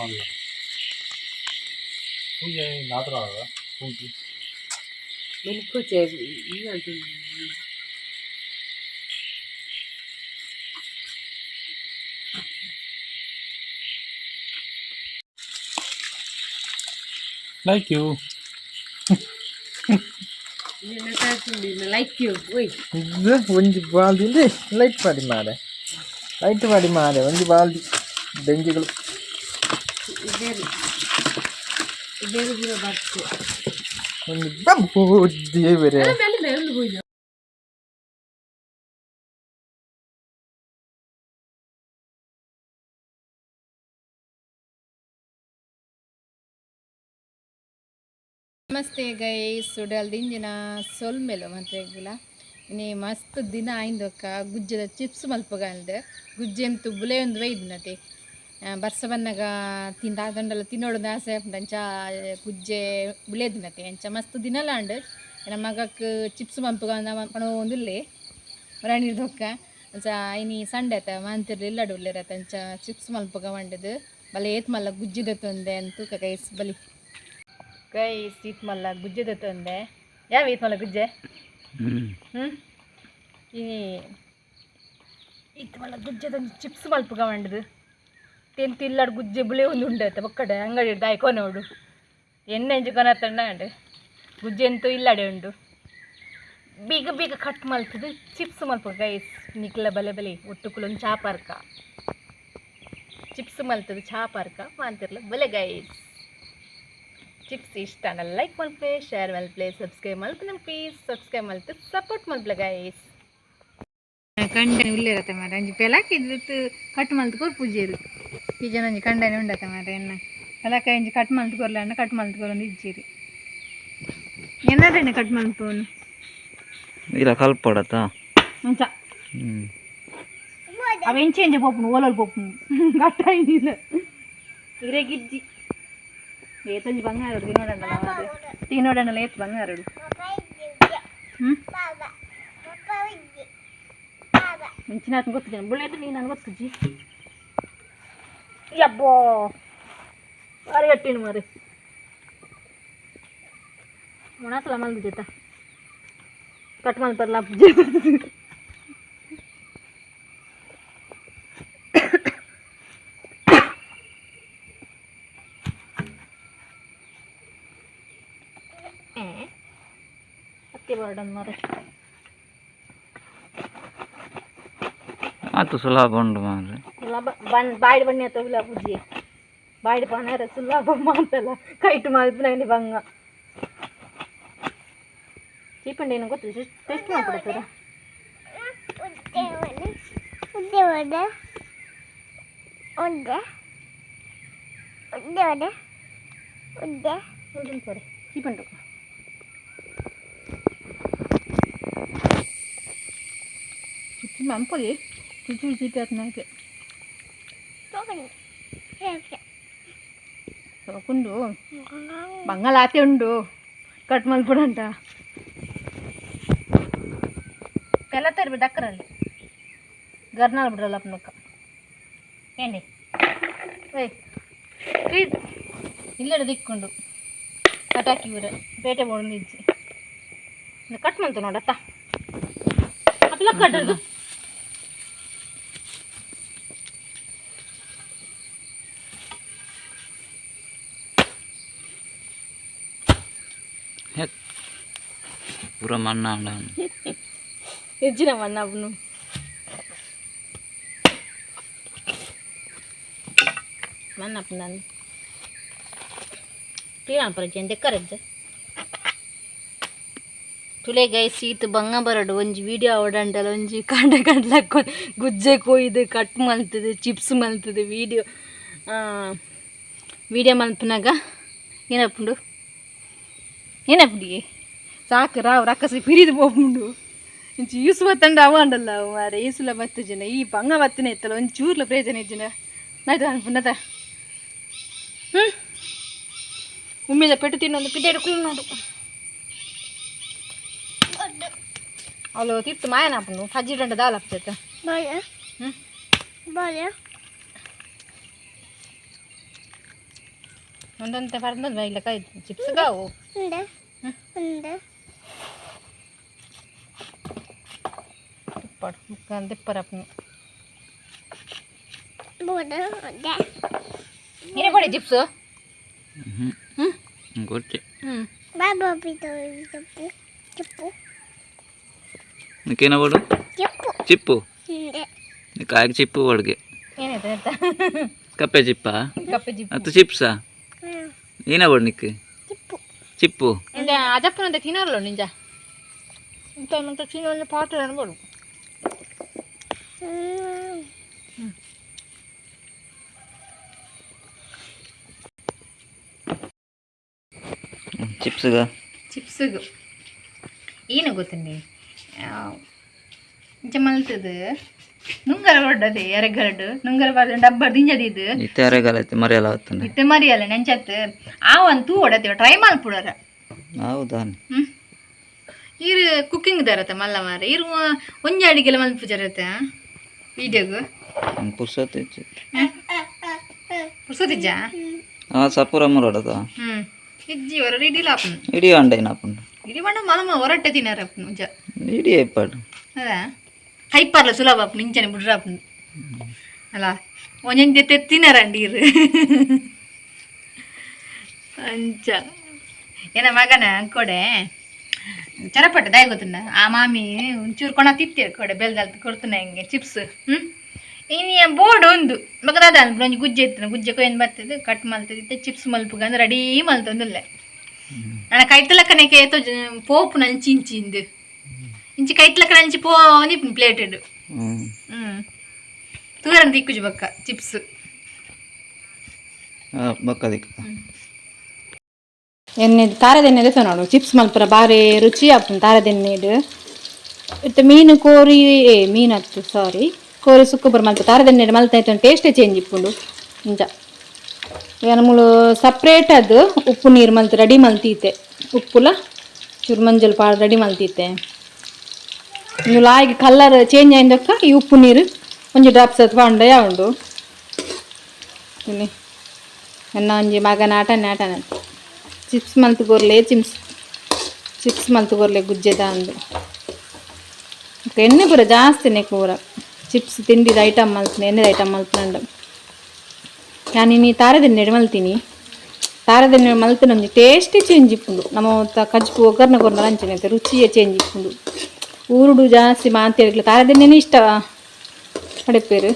ಅಲ್ಲ ಪೂಜೆ ನಾದ್ರ ಪೂಜೆ. ಮೆನ್ಕುಚೆ. Like you. Like you ಓಯ್. ಇದು ಒಂಜಿ ಬಾಲ್ದಿ ಲೈಟ್ ಪಾಡಿ ಮಾರೆ, ಲೈಟ್ ಪಾಡಿ ಮಾರೆ, ಒಂಜಿ ಬಾಲ್ದಿ ಬೆಂಜಿಗಳು. ಬೇರೆ ಬೇರೆ ಪೂರ ಬರ್ತು. ಒಂಜಿ ಬಬ್ಬು ದೇವರೇ. ಮೇಲೆ ಮೇಲೆ ಹೋಯ್ತು. ನಮಸ್ತೆ ಗೈಸ್, ಸುಡಲ್ ದಿಂಜಿನ ಸೊಲ್ಮೆಲು ಮಂತ್ರೆಗಿಲ್ಲ. ಇನಿ ಮಸ್ತ್ ದಿನ ಆಯಿಂದೊಕ್ಕ ಗುಜ್ಜೆದ ಚಿಪ್ಸ್ ಮಲ್ಪಗಲ್ದು. ಗುಜ್ಜೆ ಅಂತೂ ಬುಲೆ ಒಂದು ಒಯ್ದಿನತೆ. ಬರ್ಸ ಬನ್ನಗ ತಿಂದ ದಂಡಲ ತಿನ್ನೋಡು ಆಸೆ ಆಪುಂಡು. ಅಂಚ ಗುಜ್ಜೆ ಬುಳೆದಿನತೆ. ಅಂಚ ಮಸ್ತ್ ದಿನಲ ಆಂಡ್. ಎನ್ನ ಮಗಕ್ ಚಿಪ್ಸ್ ಮಲ್ಪುಗ ಪಣೊಂದುಲ್ಲೆ ರಾಣಿರ್ದೊಕ್ಕ. ಅಂಚ ಇನಿ ಸಂಡೆ ಆತ, ಮಾಂತಿರ್ಲು ಇಲ್ಲಡ್ ಉಲ್ಲೆರತ. ಅಂಚ ಚಿಪ್ಸ್ ಮಲ್ಪುಗ ಪಂಡುದು ಬಲೆ ಏತ್ ಮಲ್ಲ ಗುಜ್ಜೆದ ತೊಂದೆ ಅಂತ ಗೈಸ್. ಬಲಿ ಗೈಸ್, ಈತ್ ಮಲ್ಲ ಗುಜ್ಜೆದ ತೊಂದೆ. ಯಾವ ಈತ್ ಮಲ್ಲ ಗುಜ್ಜೆ? ಹ್ಞೂ, ಇನಿ ಈತ್ ಮಲ್ಲ ಗುಜ್ಜೆದ ಚಿಪ್ಸ್ ಮಲ್ಪುಗ ಪಂಡುದು. ತೆಂತು ಇಲ್ಲಡ್ ಗುಜ್ಜೆ ಬುಳೆ ಒಂದು ಉಂಡತ್ತ ಬೊಕ್ಕಡೆ ಅಂಗಡಿ ದಾಯಿ ಕೊನೋಡು ಎಣ್ಣೆ ಇಂಚ ಕೊನತ್ತಂಡ ಅಂಡ್ ಗುಜ್ಜೆ ಅಂತೂ ಇಲ್ಲಡೆ ಉಂಡು. ಬೇಗ ಬೇಗ ಕಟ್ ಮಲ್ತದು ಚಿಪ್ಸ್ ಮಲ್ಪುಗ ಗೈಸ್. ನಿಕ್ಲ ಬಲೆ ಬಲೆ ಒಟ್ಟುಕುಲೊಂದು ಚಾ ಪಾರ್ಕ. ಚಿಪ್ಸ್ ಮಲ್ತದು ಚಾ ಪಾರ್ಕ ಮಾಂತಿರ್ಲ ಬಲೆ ಗೈಸ್. ಚಿಪ್ಸ್ ಇಷ್ಟ ಲೈಕ್ ಮಲ್ಪೆ, ಶೇರ್ ಮಲ್ಪಲೆ, ಸಬ್ಸ್ಕ್ರೈಬ್ ಮಲ್ಪನೆ. ಪ್ಲೀಸ್ ಸಬ್ಸ್ಕ್ರೈಬ್ ಮಲ್ತು ಸಪೋರ್ಟ್ ಮಲ್ಪಲೆ ಗೈಸ್. ಕಂಡನೆ ಉಲ್ಲೇರತ್ತೆ ಮಾರೆ. ಅಂಜಿ ಪೆಲಾಕಿದ್ದು ಕಟ್ ಮಲ್ತು ಕೊರ್ ಪೂಜೆರು. ಈ ಜನ ಒಂಜಿ ಕಂಡನೆ ಉಂಡತ್ತೆ ಮಾರೆ. ಎನ್ನ ಪೆಲಾಕ ಇಂಜಿ ಕಟ್ ಮಲ್ತು ಕೊರ್ಲ ಅಣ್ಣ, ಕಟ್ ಮಲ್ತು ಕೊರೊಂದು ಇಜ್ಜಿರಿ. ಎನ್ನಡನೆ ಕಟ್ ಮಲ್ಪುನು? ಇಲ್ಲ ಕಲ್ಪಡತ್ತ. ಅಂಚ ಅವ ಎಂಚೆ ಎಂಚೆ ಪೋಪುನು, ಓಲೋಲ್ ಪೋಪುನು ಕಟ್ಟಾಯಿನಿಲ್ಲ ಇರೆಗಿಜ್ಜಿ. ಏತೊಂಜಿ ಬಂಗಾರಡು ತಿನ್ನೋಡಂಡಲ ಮಾರೆ, ತಿನ್ನೋಡಂಡಲ ಏತ್ ಬಂಗಾರಡು. ಹ್ಞೂ, ಮುಂಚಿನ ಗೊತ್ತಿದ್ದೇನೆ ಬುಳ್ಳೆದು ನೀನು ನನಗೆ ಗೊತ್ತುಜ್ಜಿ. ಯಬ್ಬೋ, ಬಾರಿ ಗಟ್ಟಿನ ಮಾರೆ. ಒಣಸಲ ಮಲ್ದು ಜೊತ ಕಟ್ ಮಲ್ಪರ್ಲ. ಅತ್ತೆ ಬರಡನ್ ಮಾರೆ. ಆತು ಸುಲಭ ಉಂಡು ಮಾರೆ. ಸುಲಭ ಬಣ್ಣ ಬಾಯ್ಡ್ ಬಣ್ಣಿ ಅತ್ತ ಪೂಜೆ ಬಾಯ್ಡ್ ಪಣಾರ ಸುಲಭ ಮಾತಲ್ಲ ಕೈಟ್ ಮಲ್ಪುನ ಬಂಗ ಚೀಪಂಡಿ ಏನು ಗೊತ್ತು ಟೆಸ್ಟ್ ಮಾಡ್ಕೊಡ್ತಾರ. ಚೀಪಂಡು ಚಿಪ್ಸ್ ಮಂಪೊಲಿ ಚುಚು ಚೀಪಿ ಆತ್ನಾಕೆ ಸೋಕುಂಡು ಬಂಗಾಳ ಆತೆ ಉಂಡು ಕಟ್ ಮಲ್ಪುಡಂಟ ಪೆಲ್ಲ ತರ್ಬಿ ದಕ್ಕರಲ್ಲಿ ಗರ್ನಾಲ್ ಬಿಡ್ರಲ್ಲ ಅಪ್ಪನಕ್ಕ ఏంటి ಓಯ್ ಇಲ್ಲಡೆ ದಿಕ್ಕೊಂಡು ಪಟಾಕಿ ಊರ ಪೇಟೆ ಬೋಡು ಇಜ್ಜಿ. ಕಟ್ ಮಂತು ನೋಡತ್ತ ಅಪ್ಲ ಕಟ್ಟದು. ಪೂರ ಮಣ್ಣಾಂಡ. ಇಜ್ಜಿನ ಮಣ್ಣಾಪುನು ಮಣ್ಣಾಪುನ ತೀರಾಪುರ ಜೆಂದೆ ಕರೆಜ್ಜ ತುಲೆ ಗೈಸ್. ಈತ್ ಬಂಗ ಬರಡು ಒಂಜಿ ವಿಡಿಯೋ ಅವಡಂಡಲ ಒಂಜಿ ಕಂಡ ಕಂಡ್ಲಕ್ಕ ಗುಜ್ಜೆ ಕೊಯ್ದು ಕಟ್ ಮಲ್ತದು ಚಿಪ್ಸ್ ಮಲ್ತದು ವಿಡಿಯೋ ವಿಡಿಯೋ ಮಲ್ಪುನಾಗ ಏನಪ್ಪುಂಡು ಏನಪ್ಪುಂಡು ಸಾಕು ರಾವ್ ರಕ್ಕಸಿ ಪಿರಿದು ಪೋಪುಂಡು. ಇಂಚಿ ಯೂಸು ಬತ್ತಂಡ ಅವ ಅಂಡಲ್ಲ ಮಾರೆ. ಈಸುಲ ಬತ್ತು ಜನ ಈ ಬಂಗ ಬತ್ತಿನ ಇತ್ತಲ್ಲ ಒಂಚೂರ್ಲ ಚೂರ್ಲ ಪ್ರಯೋಜನ ಇಜ್ಜಿನ ನಾಯ್ತು ಅನ್ಪುಂಡದ. ಹ್ಞೂ, ಉಮ್ಮಿದ ಪೆಟ್ಟು ತಿನ್ನೊಂದು ಪಿದ್ದೇಡು ಕುಲ್ ನೋಡು. ಅವಳು ತಿರ್ತು ಮಾಯನಾಪುಂಡು ಫಜ್ಜಿಡಂಡ ದಾಲ್ ಆಗ್ತೈತೆ. ಹ್ಞೂ. ಒಂದೊಂತೆ ಪರಂದೊಂದು ಇಲ್ಲ ಕೈ ಚಿಪ್ಸ್ ಕಾವು. ತಿಪ್ಪಾಡು ಮುಕ್ಕ ತಿಪ್ಪರಪ್ಪನು. ನೀನೇ ಕೊಡಿ ಚಿಪ್ಸ್. ಹ್ಞೂ ಗೊತ್ತಿ. ಹ್ಞೂ. నీకేనా వాడు ಚಿಪ್ಪು ಕಾಯಿಗೆ ಚಿಪ್ಪು ಅಡುಗೆ. ಏನಾಯ್ತು ಅಂತ? ಕಪ್ಪೆ ಚಿಪ್ಪಾ? ಕಪ್ಪೆ ಚಿಪ್ಸ್. ಅದು ಚಿಪ್ಸಾ? ಏನ వాడు నీకు ಚಿಪ್ಪು? ಇಂಜ ಅಜಪ್ಪನಂತೆ ತಿನ್ನಲ್ಲ ನಿಂಜ ಇಂಥ ಮಂತ ತಿನ್ನೋಲ್ಲ ಪಾತ್ರ ಅನ್ಬೋದು. ಚಿಪ್ಸ್ಗ. ಚಿಪ್ಸ್ಗು ಏನು ಗೊತ್ತಂడి, ಇಂಚ ಮಲ್ತದು ನುಂಗರ ಕೊಡ್ಡದೆ ಎರೆಗರಡು ನುಂಗರ ಬಾರ್ದು ಡಬ್ಬ ದಿಂಜದಿದ್ದು. ಇತ್ತೆ ಅರೆಗಾಲ ಐತೆ ಮರೆಯಲ್ಲ ಆತಂಡೆ. ಇತ್ತೆ ಮರಿಯಲ್ಲ ನೆಂಚತ್ತು ಆ ಒಂದು ತೂ ಹೊಡತೀವಿ ಟ್ರೈ ಮಲ್ಪುಡರ. ಹೌದಾ? ಹ್ಮ್, ಈರು ಕುಕ್ಕಿಂಗ್ ದರತೆ ಮಲ್ಲ ಮಾರ ಇರು ಒಂಜಿ ಅಡಿಗೆಲ್ಲ ಮಲ್ಪುಜರತೆ ವೀಡಿಯೋಗು. ಪುರ್ಸೊತ್ತು ಇಜ್ಜಿ. ಪುರ್ಸೊತಿಜ್ಜಾ? ಆ ಸಪೂರ ಮುರಡದ. ಹ್ಮ್, ಇಜ್ಜಿ ಹೊರ ಇಡಿಲ ಆಪುನು. ಇಡೀ ಅಂಡೈನ ಆಪುಂಡು. ಇಡಿ ಬಂಡ ಮಲಮ ಹೊರಟ್ಟೆ ತಿನ್ನರ ಅಪ್ಪನು ಉಜ್ಜ. ಇಡೀ ಐಪಾಡು. ಅದ ಕೈಪಾರ್ಲ ಸುಲಭ ಆಪುನು ಇಂಚನೆ ಬುಡ್ರ ಆಪುನು ಅಲ್ಲ ಒಂಜೊಂಜಿ ತಿನ್ನರಂಡಿ ಇರು ಅಂಚ ಏನ ಮಗನ ಕೊಡೆ ಚರಪಟ್ಟೆ ದಾಯ ಗೊತ್ತುಂಡ ಆ ಮಾಮಿ ಒಂಚೂರು ಕೊಣ ತಿತ್ತೇರು ಕೊಡೆ ಬೆಲ್ದಲ್ತು ಕೊಡ್ತಾನೆ ಹಂಗೆ ಚಿಪ್ಸ್. ಹ್ಞೂ, ಇನ್ನು ಬೋರ್ಡ್ ಒಂದು ಮಗದಾದ ಒಂಜಿ ಗುಜ್ಜೆ ಇತ್ತು, ಗುಜ್ಜೆ ಕೊಯ್ದು ಬರ್ತದೆ ಕಟ್ ಮಲ್ತದಿತ್ತೆ ಚಿಪ್ಸ್ ಮಲ್ಪುಗ ಅಂದ್ರೆ ರೆಡಿ ಮಲ್ತೊಂದಿಲ್ಲ. ನನ್ನ ಕೈತಲಕ್ಕನೆ ಏತೋ ಪೋಪು ನಂಚಿ ಇಂಚಿ ಇಂದು ಇಂಚಿ ಕೈತಲಕ್ಕ ನಂಚಿ ಪೋ ಪ್ಲೇಟೆಡ್. ಹ್ಞೂ. ಹ್ಞೂ, ತೂರನ್ ದಿಕ್ಕುಜು ಬಕ್ಕ ಚಿಪ್ಸ್. ಬಕ್ಕದಿಕ್ಕ. ಎಣ್ಣೆ ತಾರದೆಣ್ಣೆ ನೋಡು ಚಿಪ್ಸ್ ಮಲ್ಪುರ ಬಾರಿ ರುಚಿ ಆಪುಂಡು ತಾರದೆಣ್ಣೆಡ್. ಇತ್ತೆ ಮೀನು ಕೋರಿ ಏ ಮೀನು ಅತ್ತು ಸಾರಿ ಕೋರಿ ಸುಕ್ಕ ಪೂರ ಮಲ್ಪ ತಾರದೆಣ್ಣೆಡ್ ಮಲ್ತ ಟೇಸ್ಟೇ ಚೇಂಜ್ ಇಪ್ಪುಂಡು. ಇಂಚ ಏನ ಮೂಲು ಸಪ್ರೇಟ್ ಅದು ಉಪ್ಪು ನೀರು ಮಲ್ತು ರೆಡಿ ಮಲ್ತೀತೆ, ಉಪ್ಪುಲ ಚೂರು ಮಂಜಲ್ ಪಾಡ್ ರೆಡಿ ಮಲ್ತೀತೆ. ಇಂದು ಲಾಯಿಗ್ ಕಲರ್ ಚೇಂಜ್ ಆಯಿಂದಕ್ಕ ಈ ಉಪ್ಪು ನೀರು ಒಂಜಿ ಡ್ರಾಪ್ಸ್ ಅದು ಪಾಂಡ ಉಂಡು. ಇಲ್ಲಿ ಎನ್ನ ಒಂಜಿ ಮಗನ ಆಟನೆ ಆಟನ ಚಿಪ್ಸ್ ಮಲ್ತ್ ಕೊರ್ಲೆ, ಚಿಪ್ಸ್ ಚಿಪ್ಸ್ ಮಲ್ತ್ ಕೊರ್ಲೆ ಗುಜ್ಜೆದ ಅಂದು. ಬೊಕ ಎಣ್ಣೆ ಪೂರ ಜಾಸ್ತಿನೆ ಪೂರ ಚಿಪ್ಸ್ ತಿಂಡಿದ ಐಟಮ್ ಮಲ್ತ್ನೆ ಎಣ್ಣೆದ ಐಟಮ್ ಮಲ್ತ್ನಂಡ ಯಾನ್ ಇನಿ ತಾರದೆಣ್ಣೆಡ್ ಮಲ್ತೀನಿ. ತಾರದೆಣ್ಣೆ ಮಲ್ತ್ಂಡ ಒಂಜಿ ಟೇಸ್ಟೇ ಚೇಂಜ್ ಇಪ್ಪುಂಡು. ನಮ ಕಜ್ಪು ಒಗ್ಗರಣೆ ಕೊರ್ಂಡಲ ಅಂಚನೆ ರುಚಿಯೇ ಚೇಂಜ್ ಇಪ್ಪುಂಡು. ಊರುಡು ಜಾಸ್ತಿ ಮಾತೆರ್ಗ್ಲ ತಾರದೆಣ್ಣೆನೇ ಇಷ್ಟ ಪಡೆಪೆರ್,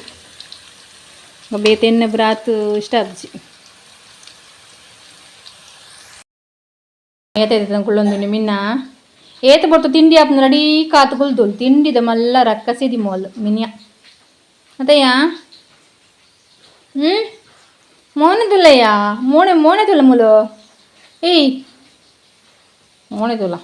ಬೇತೆ ಎಣ್ಣೆ ಪೂರ ಆತ್ ಇಷ್ಟ ಆಪುಜಿ. ಏತ ಕುಳ್ಳೊಂದುಂಡು ಮಿನ್ನ ಏತ ಪೊರ್ತು ತಿಂಡಿ ಆಪುಂಡು ರೆಡಿ ಕಾತು ಕುಲ್ತುಲ್ ತಿಂಡಿದ ಮಲ್ಲ ರಕ್ಕಸಿದಿ ಮೋಲ್ ಮಿನಿಯ ಅತ್ತಯ್ಯ. ಹ್ಞೂ, ಮೋನೆ ತುಲ್ಲಯ್ಯ, ಮೋನೆ ಮೋನೆ ತುಲ್ಲ ಮುಲು ಏಯ್ ಮೋನೆ ತುಲ್ಲ.